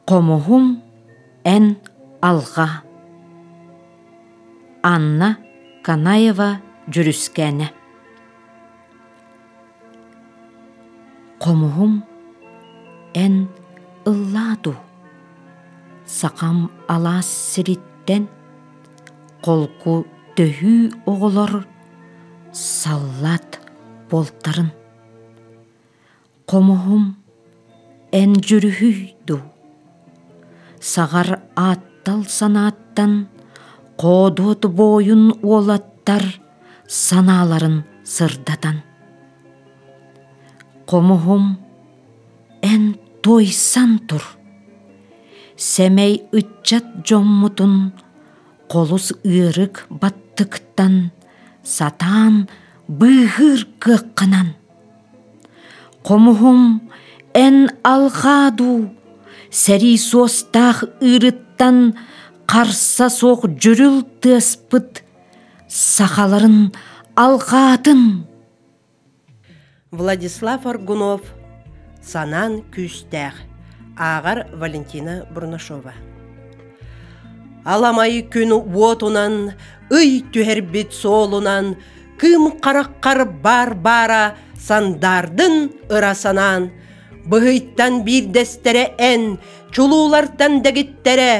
Хомуһум эн алҕа Анна Канаева Дьүрүскээнэ Хомуһум эн ыллаа дуу, Сахам алаас сириттэн Холку төһүү оҕолор Саллаат буолтарын Хомуһум эн дьүрүһүй дуу, Саҕар ааттал санааттан Хоодуот буойун уолаттар Санааларын сырдатан. Хомуһум эн туойсан тур, Сэмэй ыччат дьоммутун Холус ыарык баттыктан Сатаан быыһыыр кыаххынан. Хомуһум эн алҕаа дуу, сэрии суостаах ыырыттан харса суох дьүрүл тыаспыт сахаларын алҕаатын. Владислав Аргунов Санаан күүстээх ааҕар Валентина Бурнашова Аламай күн уотунан, ый түһэрбит суолунан Кыым хараххар баар баара сандаардын ыра санаан, Быһыйтан биирдэстэрэ эн, чулуулартан дэгиттэрэ,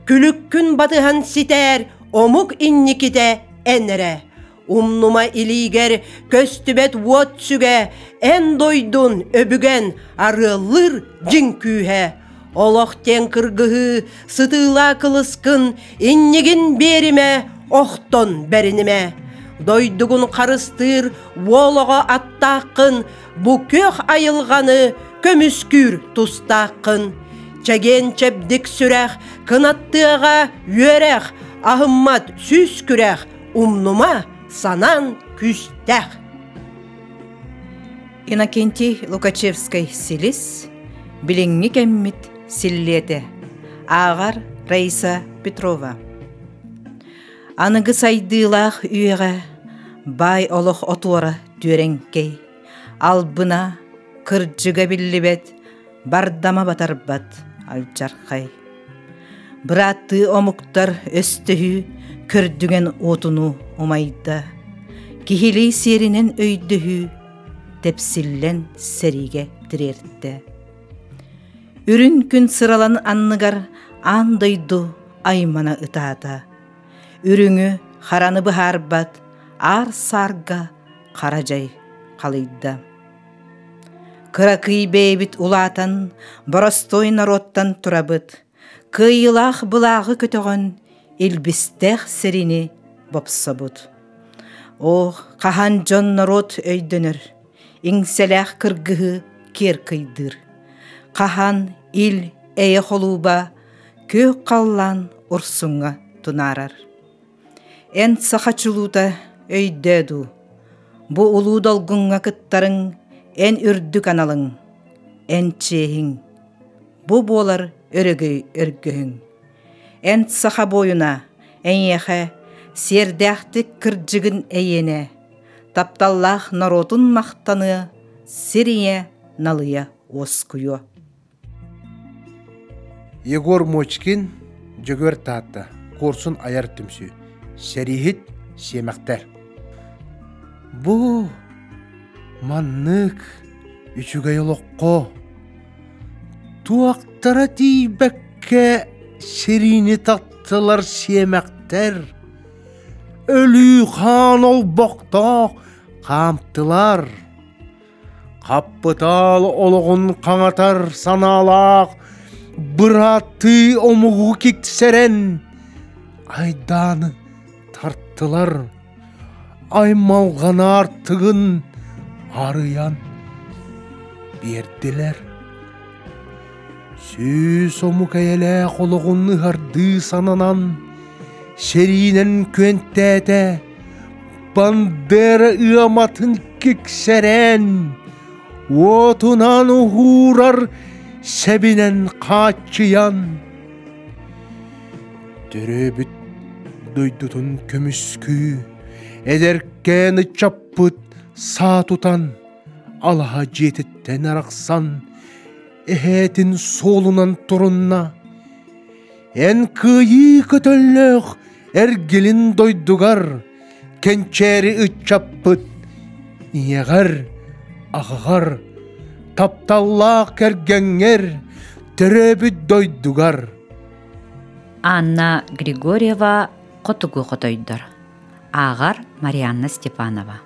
Күлүккүн батыһан ситээр омук инникитэ эн эрэ. Умнума илиигэр көстүбэт уот сүгэ, эн дойдун өбүгэн арыаллыыр дьиҥ күүһэ. Олох диэн кыргыһыы, сытыылаа кылыскын, иннигин биэримэ, охтон бэринимэ. Дойдугун харыстыыр уол оҕо аттааххын, бу күөх айылҕаны көмүскүүр тустааххын. Чэгиэн чэбдик сүрэх, кынаттыаҕа үөрэх, аһыммат сүүс күрэх, умнума санаан күүстээх. Иннокентий Лукачевскай Силис билиҥҥи кэммит силлиэтэ ааҕар Раиса Петрова Аныгы сайдыылаах үйэҕэ баай олох отуора түөрэҥкэй, албына, кырдьыга биллибэт, бардама батарбат алдьархай. Бырааттыы омуктар өстөһүү көрдүгэн уотуну умайда, киһилии сиэринэн өйдөһүү тэпсиллэн сэриигэ тириэртэ. Үрүн күн сыралан анныгар аан дойду аймана ытаата. Үрүҥү хараны быһаарбат аар саарга хара дьай халыйда. Кыракый бэйэбит улаатан, боростуой норуоттан турабыт. Кыайыылаах былааҕы көтөҕөн, илбистээх сирини бопсобут. Оо, хаһан дьон норуот өйдөнөр, иҥсэлээх кыргыһыы киэр кыйдыыр. Хаһан ил эйэ холууба күөх халлаан урсуҥҥа тунаарар. Эн саха чулуута өйдөө дуу, бу улуу долгуҥҥа кыттарыҥ эн үрдүк аналыҥ, эн чиэһиҥ, бу буолар өрөгөй өргөһүҥ. Эн саха буойуна, эйиэхэ сиэрдээхтик кырдьыгын эйиэнэ, тапталлаах норуотун махтаныа, сир ийэ налыйа уоскуйуо. Егор Мочкин, Дьөгүөр Таатта, Куорсун айар түмсүү, Сэрииһит сиэмэхтэр. Бу маннык үчүгэй олоххо туохтара тиийбэккэ сэриини таттылар сиэмэхтэр, өлүү хаан олбохтоох хаамтылар. Хаппытаал олоҕун хаҥатар санаалаах бырааттыы омугу киксэрэн айдааны тартылар, аймалҕан аартыгын арыйан биэрдилэр. Сүүс омук эйэлээх олоҕун ыһардыы сананан, сэриинэн күөнтээтэ, Бандера ыаматын киксэрэн, уотунан уһуурар сэбинэн хааччыйан, төрөөбүт дойдутун көмүскүү, эдэркээн ыччаппыт саа тутан, алаһа дьиэтиттэн арахсан, эһээтин суолунан турунна. Эн кыайыы көтөллөөх эргилин дойдугар кэнчээри ыччаппыт ийэҕэр, аҕаҕар, тапталлаах кэргэҥҥэр, төрөөбүт дойдугар. Анна Григорьева Хотугу хотойдор. Ааҕар Марианна Степанова.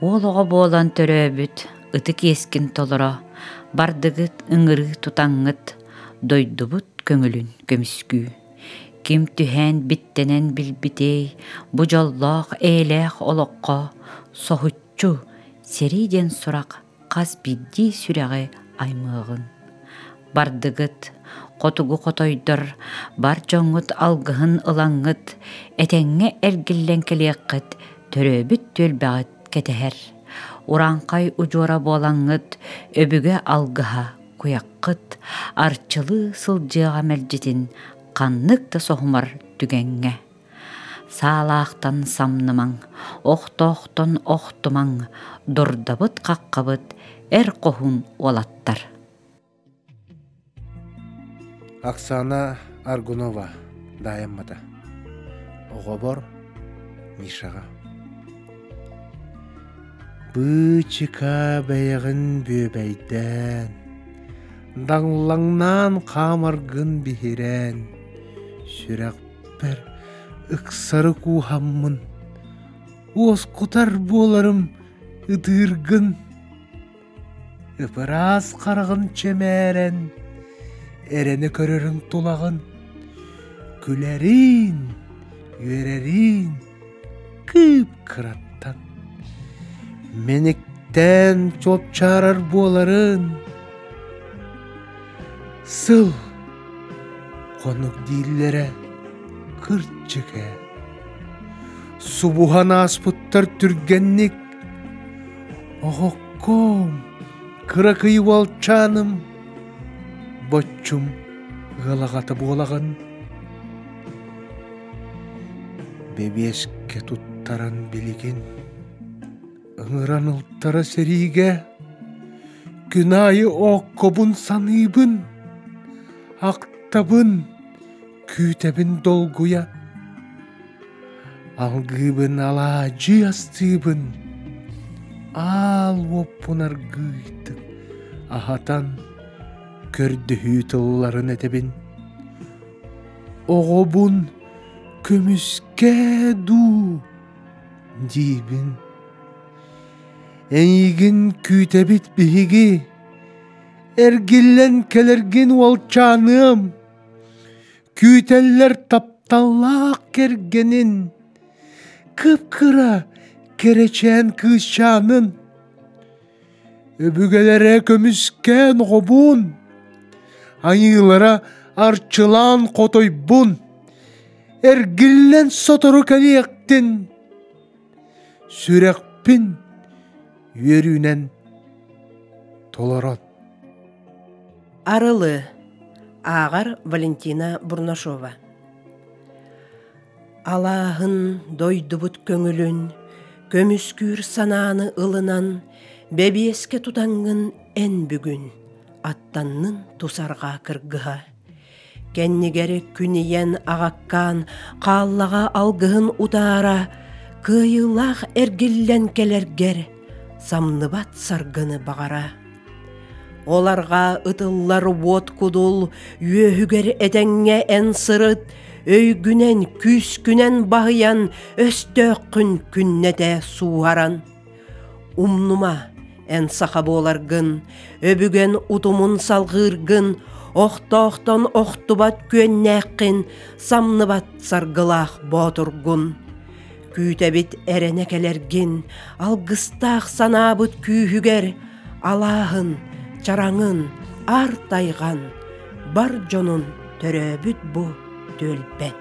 Уол оҕо буолан төрөөбүт ытык иэскин толоро, бардыгыт ыҥырыы тутаҥҥыт, дойдубут көҥүлүн көмүскүү. Ким түһээн биттэнэн билбитий, бу дьоллоох эйэлээх олоххо соһуччу сэрии диэн сурах хас биирдии сүрэҕи аймыаҕын. Бардыгыт, хотугу хотойдор, бар дьоҥҥут алгыһын ылаҥҥыт, этэҥҥэ эргиллэн кэлиэххит, төрөөбүт түөлбэҕит кэтэһэр. Урааҥхай удьуора буолаҥҥыт, өбүгэ алгыһа куйаххыт, арчылыы сылдьыаҕа мэлдьитин ханнык да соһумар түгэҥҥэ. Саалаахтан самнымаҥ, охтоохтон охтумаҥ, дурдабыт-хаххабыт эр хоһуун уолаттар. Оксана Аргунова даайаммата. Оҕобор Мишаҕа. Быычыка бэйэҕин бүөбэйдээн, даҥлаҥнаан хаамаргын биһирээн, сүрэхпэр ыксары кууһаммын, уоскутар буоларым ытыыргын. Ыпыраас хараҕын чэмээрэн, эрэнэ көрөрүҥ тулаҕын, күлэриин, үөрэриин кыып-кыраттан. Мэниктээн чуопчаарар буоларын, сыл хонук дииллэрэ кырдьык ээ. Субуһан ааспыттар түргэнник Оһокком, кыракый уолчааным, боччум ыалаҕата буолаҕын. Бэбиэскэ туттаран билигин ыҥыран ылтара сэриигэ күн аайы ооккобун саныыбын, ахтабын, күүтэбин долгуйа. Алгыыбын алаадьы астыыбын, аал уоппун аргыыйдык аһатан көрдөһүү тылларын этэбин. Оҕобун көмүскээ дуу диибин. Эйигин күүтэбит биһиги, эргиллэн кэлэргин уолчааныам. Күүтэллэр тапталлаах кэргэнин, кып-кыра кэрэчээн кыысчаанын, өбүгэлэрэ көмүскээн оҕобун, айыылара арчылаан хотойбун, эргиллэн сотору кэлиэхтин, сүрэхпин үөрүүнэн толорон. Арылы ааҕар Валентина Бурнашова Алааһын дойдубут көҥүлүн көмүскүүр санааны ылынан бэбиэскэ тутаҥҥын эн бүгүн аттаннын тусарҕаа кыргыһа Кэннигэр күнүйэн аҕаккаан хааллаҕа алгыһын утаара кыайыылаах эргиллэн кэлэргэр самныбат саргыны баҕара. Оларга ытыллар уот кудул үөһүгэр этэҥҥэ эн сырыт, өйгүнэн, күүскүнэн баһыйан өстөөххүн күннэтэ сууһаран. Умнума, эн саха буоларгын, өбүгэн утумун салҕыыргын, охтоохтон охтубат күөннээххин, самныбат саргылаах боотургун. Күүтэбит эрэнэ кэлэргин, алгыстаах санаабыт күүһүгэр, алааһын, чараҥын, аар тайҕан, бар дьонун төрөөбүт бу түөлбэн.